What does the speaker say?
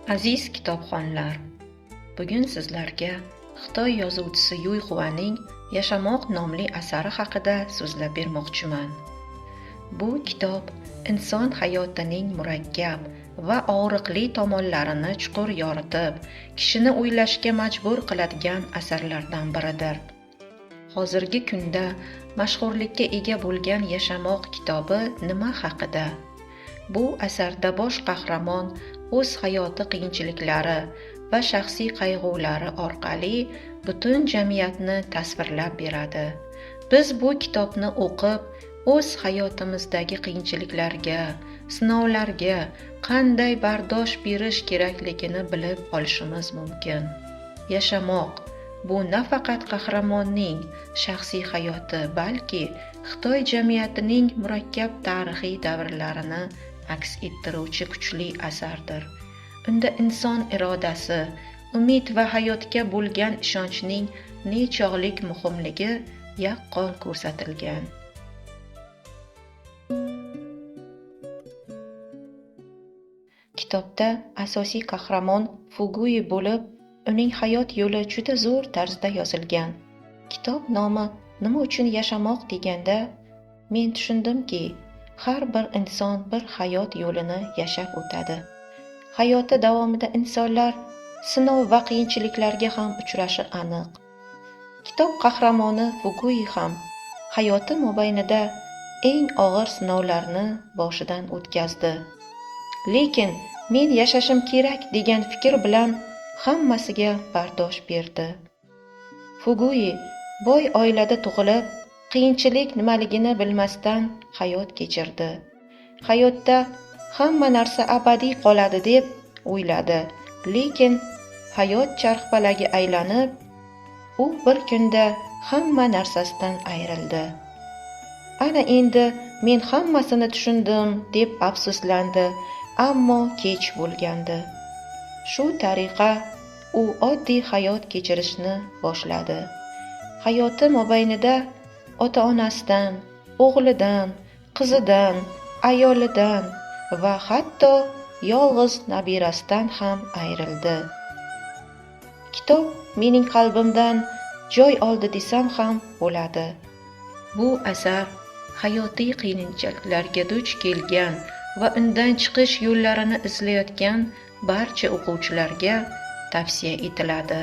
Aziz kitobxonlar, bugun sizlarga Xitoy yozuvchisi Yuy Xuaning Yashamoq nomli asari haqida so'zlab bermoqchiman. Bu kitob inson hayotining murakkab va og'riqli tomonlarini chuqur yoritib, kishini o'ylashga majbur qiladigan asarlardan biridir. Hozirgi kunda mashhurlikka ega bo'lgan Yashamoq kitobi nima haqida? Bu asarda bosh qahramon o'z hayoti qiyinchiliklari va shaxsiy qayg'ulari orqali butun jamiyatni tasvirlab beradi. Biz bu kitobni o'qib, o'z hayotimizdagi qiyinchiliklarga, sinovlarga qanday bardosh berish kerakligini bilib olishimiz mumkin. Yashamoq bu nafaqat qahramonning shaxsiy hayoti, balki Xitoy jamiyatining murakkab tarixiy davrlarini aks ettiruvchi kuchli asardir. Unda inson irodasi, umid va hayotga bo'lgan ishonchning nechog'lik muhimligi yaqqol ko'rsatilgan. Kitobda asosiy qahramon Fugui bo'lib, uning hayot yo'li juda zo'r tarzda yozilgan. Kitob nomi nima uchun yashamoq deganda, men tushundimki, har bir inson bir hayot yo'lini yashab o'tadi. Hayoti davomida insonlar sinov va qiyinchiliklarga ham uchrashi aniq. Kitob qahramoni Fugui ham hayoti mobaynida eng og'ir sinovlarni boshidan o'tkazdi. Lekin men yashashim kerak degan fikr bilan hammasiga bardosh berdi. Fugui boy oilada tug'ilib, qiyinchilik nimaligini bilmasdan hayot kechirdi. Hayotda hamma narsa abadiy qoladi deb o'yladi, lekin hayot charxpalagi aylanib, u bir kunda hamma narsasidan ayrildi. Ana endi men hammasini tushundim deb afsuslandi, ammo kech bo'lgandi. Shu tariqa u oddiy hayot kechirishni boshladi. Hayoti mobaynida ota-onasidan, o'g'lidan, qizidan, ayolidan va hatto yolg'iz nabirasidan ham ayrildi. Kitob mening qalbimdan joy oldi desam ham bo'ladi. Bu asar hayotiy qiyinchiliklarga duch kelgan va undan chiqish yo'llarini izlayotgan barcha o'quvchilarga tavsiya etiladi.